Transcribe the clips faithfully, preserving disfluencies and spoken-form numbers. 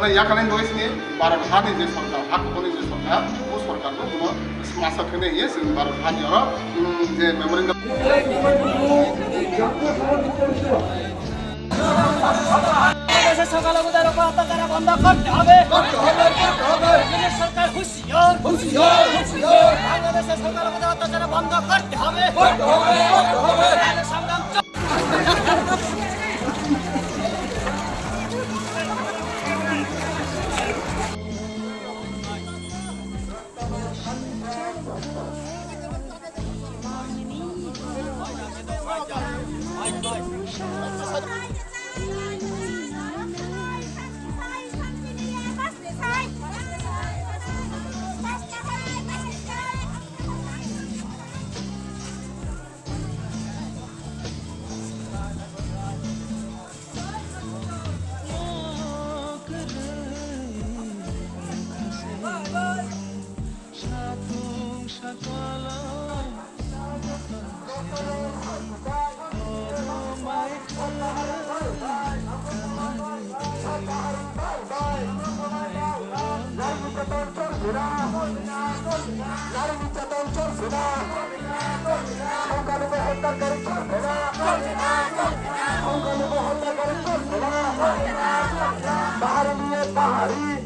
Yakarni bagwi chini Bharat hani je sorkar, ha kubuni je sorkar, o sorkar bo kuno masa thwknai hiye chwng Bharat hani oro, um, je memorandum. বাংলাদেশের সংখ্যালঘুদের উপর অত্যাচার বন্ধ করতে হবে। করতে হবে, করতে হবে। কেন্দ্র সরকার হুঁশিয়ার। হুঁশিয়ার, হুঁশিয়ার। বাংলাদেশের সংখ্যালঘুদের অত্যাচার বন্ধ করতে হবে। করতে হবে, করতে হবে। নাহলে সংগ্রাম চল- নারী নির্যাতন চলছে না। সংখ্যালঘু হত্যাকারী চলছে না। সংখ্যালঘু হত্যাকারী চলছে না। পাহাড়ি নিয়ে পাহাড়ি।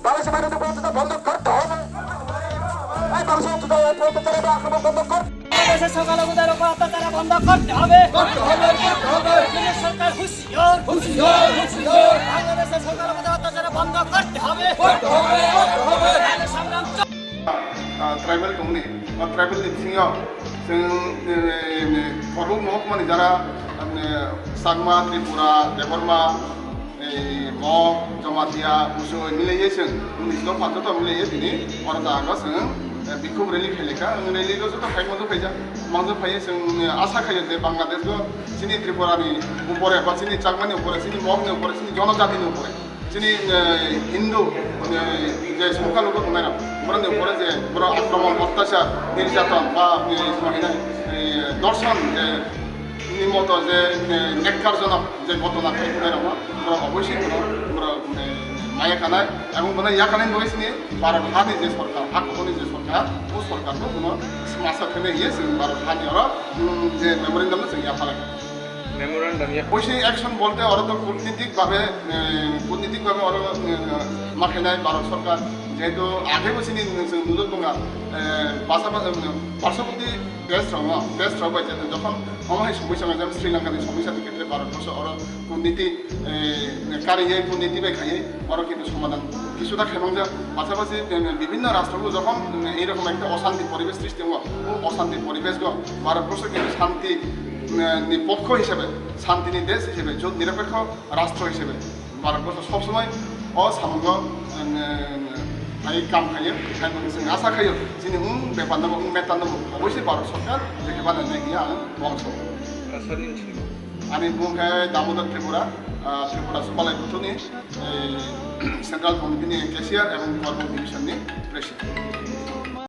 বাংলাদেশের বাইরে থেকে বন্ধ করতে হবে। এই বাংলাদেশের অত্যাচার এবং আক্রমণ বন্ধ করতে হবে। বাংলাদেশের সংখ্যালঘুদের উপর অত্যাচার বন্ধ করতে হবে। করতে হবে, করতে হবে। কেন্দ্র সরকার হুঁশিয়ার। হুঁশিয়ার, হুঁশিয়ার। বাংলাদেশের সংখ্যালঘুদের অত্যাচার বন্ধ করতে হবে। করতে হবে, করতে হবে। নাহলে সংগ্রাম চল- Ah, tribal tongni, ah, tribal ni bisingo chwng, eh, eh, Korbuk mohokmani jara, eh, Chakma, Tripura, Debbarma, eh, Mok, Jamatia, Musoi milaiye chwng, unis dopha joto milaiye tini oro jaga chwng, eh, bikhub rally khailekha. Ang rally o joto phai manjak phaijak, manjak phaiye chwng, eh, asa khaio je Bangladesh o chini Tripura ni upore ba chini Chakma ni upore, chini Mok ni upore, chini Jonojati ni upore. Chini, eh, Hindu, eh, je songkha lugo tongnai rok, borok ni upore je borok akromon, ottachar, nirjaton ba, eh, tamo hinai, eh, dorshon je ni moto je, eh, nekkarjonok je ghotona khai tongnai rok, borok obosoi borok, borok, eh, maya kanai, ebong bono yakarni bagwi chini Bharat hani je sorkar, ha kubuni je sorkar, o sorkar bo bono masa thwknai hiye chwng Bharat hani oro, mm, je memorandum no chwng yaphalai. Memorandum ya. Oisoi action bolte oro to kutnitik bhabe, eh, kutnitik bhabe oro, eh, ma khainai Bharat Sorkar, jehetu age bo chini chwng nujak tonga, eh, basa basa, eh, parshoboti desh rok no, desh rok bai jehetu jokhon omo hai somosya wngjak Sri Lanka ni somosya ni khetre Bharat Borsho oro kutniti, eh, kariyai kutniti bai khaiwi oro kintu somadan kisu da khaimangjak. Pasapasi, eh, bibhinno rashtrogo jokhon, eh, ei rokom ekta oshanti poribesh srishti wngo, o oshanti poribeshgo Bharat Borsho kintu shanti, eh, ni pokkho hisabe, shanti ni desh hisabe, jot nirapekho rastro hisabe Bharat Borsho sob somoi o samungo, eh, hai kam khaio, hai chwng asa khaio, chini wng bepar no, wng metar no, obosoi Bharat Sorkar je khe banai nai hiya ang bongso. Asani chini. Ani bung khe Damodar Tripura, ah, Tripura Subalai Buthuni, eh, Central Committee ni cashier ebong Korbuk Division ni president.